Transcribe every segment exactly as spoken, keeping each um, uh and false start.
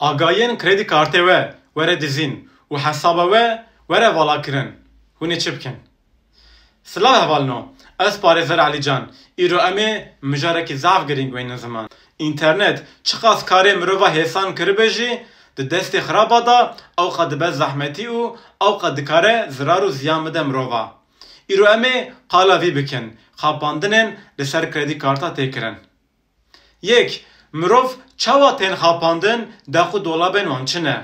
Agayên kredî kartê we were dizîn û hesaba we were vala kirin. Hûn ê çi bikin? Silav hevalno, ez parêzer Elî Can. Îro em ê mijarekî zaf girîng weynin ziman. Înternet çiqas karê mirova hêsan kiribe jî, di destê xiraba de ewqa dibe zehmetî û ewqa dikare zirar û ziyan bide mirova. Îro em ê qala vî bikin, xapandinên li ser kredî karta tê kirin. Yek, mirov çawa tên xapandin, deq û dolabên wan çi ne?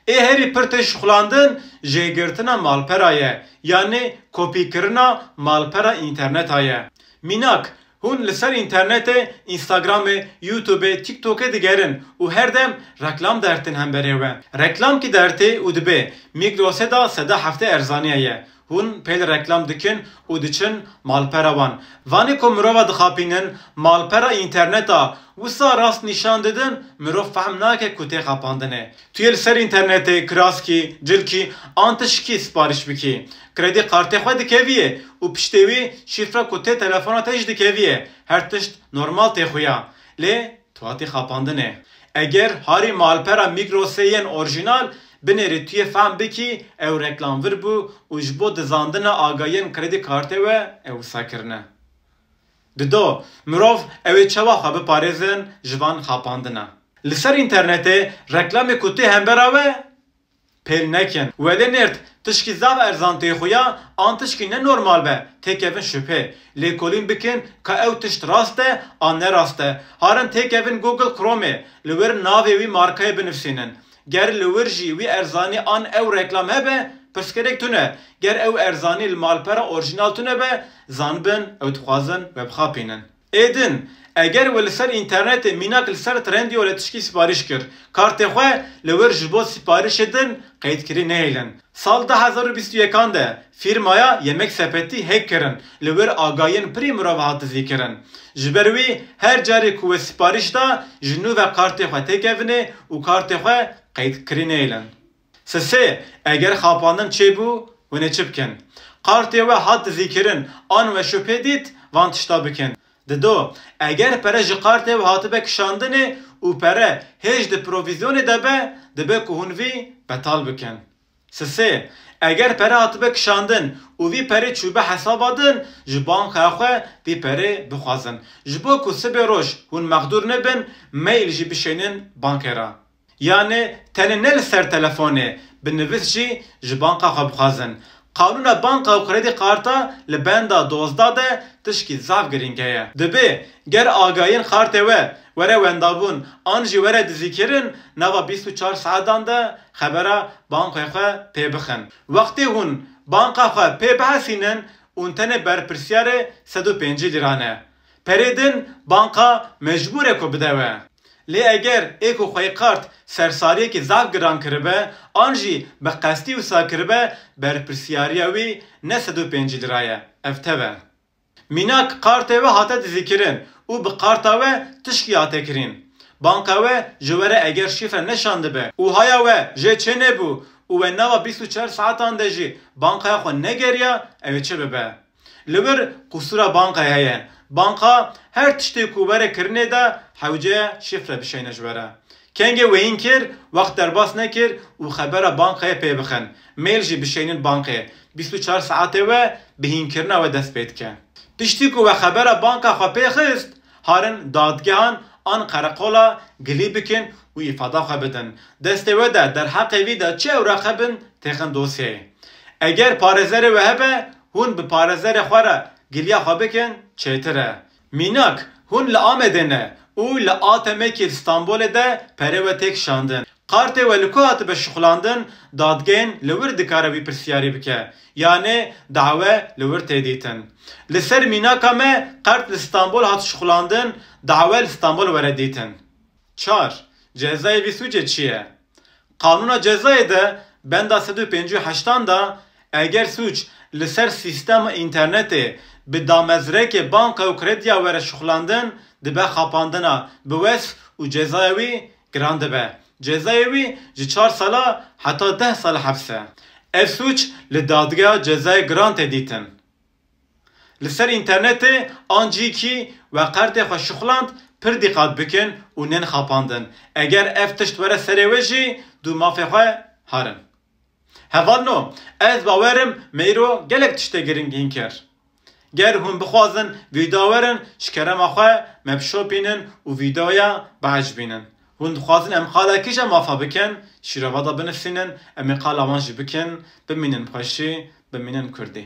Ê herî pir tê şixulandin jêgirtina malpera ye, yanî kopîkirina malpera înterneta ye. Mînak, hûn li ser înternetê, Instagramê, YouTubeê, TikTokê digerin û her dem reklam dertin hemberê we. Reklam kî dertê û dibê Migrosê de seda heftê erzaniye ye. Hûn pê li reklam dikin û diçin malpera wan. Vanê ku mirova dixapînin, malpera înterneta wisa rast nîşan didin, mirov fehm nake ku tê xapandinê. Tu yê li ser înternetê kiraskî, cilkî an tişkî sipariş bikî. Kredî kartê xwe dikeviyê û piştê wî şîfra ku tê telefona te jî dikeviyê. Her tişt normal tê xuya. Lê tu hatî xapandinê. Eger harî malpera Migrosê yên orjînal binêrî tu yê fehm bikî ew reklamvir bû û ji bo dizandina agayiyên kredî kartê we ew wisa kirine. Dido, mirov ew ê çawa xwe biparêzin ji van xapandina? Li ser înternetê reklamê ku tê hembera we pêl nekin. Welê nêrt tişkî zaf erzan tê xuya an tişkî ne normal be, têkevin şubhê. Lêkolîn bikin ka ew tişt rast e an ne rast e. Harin têkevin Google Chromeê, li wir navê wî markayê binivsînin. Ger li wir jî wî erzanî an ew reklam hebe, pirsgirêk tune. Ger ew erzanî li malpera orjînal tune be, zanibin ew dixwazin we bixapînin. Ê din, eger we li ser înternetê mînak li ser Trendyolê tişkî sipariş kir, kartê xwe li wir ji bo siparişê din qeydkirî nehêlin. Sal du hezar û bîst û yekan de fîrmaya Yemek Sepetî hack kirin, li wir agayiyên pirî mirov hat dizîkirin. Ji ber wî her carê ku we siparîş da, ji nû ve kartê xwe têkevinê û kartê xwe qeydkirî nehêlin. Sisê, eger xapandin çêbû, hûn ê çi bikin? Kartê we hat dizîkirin, an we şubhê dît, van tişta bikin. Dido, eger pere ji kartê we hatibe kişandinê û pere hêj di provîzyonê de be, dibe ku hûn vî betal bikin. Sisê, eger pere hatibe kişandin û vî perê çûbe hesaba din, ji banka xwe vî perê bixwazin. Ji bo ku sibê roj hûn mexdûr nebin, mail jî bişênin bankê re. Yanê tenê ne li ser telefonê, bi nivîs jî ji banka xwe bixwazin. Qanûna banka û kredî karta li benda dozdeh de tişkî zaf girîng heye. Dibê ger agayiyên kartê we were wendabûn an jî were dizîkirin, nava bîst û çar saetan de xebera bankayê xwe pê bixin. Wextê hûn banka xwe pê bihesînin, hûn tenê berpirsiyarê sed û pêncî lîra ne. Perê din banka mecbûr e ku bide we. Lê eger ê ku xweyî kart sersariyekî zaf giran kiribe, an jî bi qestî wisa kiribe, berpirsiyariya wî ne sed û pêncî lîra ye, ev tev e. Mînak kartê we hate dizîkirin û bi karta we tişkî hate kirîn. Banka we ji we re eger şîfre neşandibe û haya we jê çênebû û we nava bîst û çar saetan de jî bankaya xwe negeriya, ew ê çi bibe? Li wir qusûra bankayê heye. Banka her tiştê ku were kirinê de hewce ye şifre bişeyne ji we re. Kengê we hîn kir, wext derbas nekir û xebera bankayê pê bixin. Mail jî bişeynin bankê. Bîst û çar saetê we bi hînkirina we dest pê dike. Piştî ku we xebera banka xwe pê xist, harin dadgehan an qereqola gilî bikin û îfada xwe bidin. Destê we de derheqê vî de çi ewraq hebin, têxin dosyeyê. Eger parêzerê we hebe, hûn bi parêzerê xwe re giliya xwe bikin, çêtir e. Mînak, hûn li Amedê ne û li A T M'ekî li Stenbolê de perê we tê kişandin. Kartê we li ku hatibe şixulandin, dadgehên li wir dikare wî pirsyarî bike. Yanê dawe li wir tê dîtin. Li ser mînaka me, qert li Stenbol hat şixulandin, dawe li Stenbol were dîtin. Çar. Cezayê vî sûcê çi ye? Qanûna cezayê de benda sed û pêncî û heştan de eger sûc li ser sîstema înternetê bi damezrêkê banka û krediya were şixulandin, dibe xapandina bi wesf û cezaya wî giran dibe. Cezayê wî ji çar sala heta deh sal heps e. Ev sûc li dadgeha cezayê giran tê dîtin. Li ser înternetê an cîkî we qertê xwe şixuland, pir dîqat bikin û nên xapandin. Eger ev tişt were serê we jî, dû mafê xwe harin. Hevalno, ez bawerim me îro gelek tiştê girîng hîn kir. Ger hûn bixwazin vîdeo werin, ji kerema xwe me bişopînin û vîdeoya biecibînin. Hûn dixwazin em qala kîja mafa bikin, şîrova de binivîsînin, em ê qala wan jî bikin, bimînin bi xweşî, bimînin bi kurdî.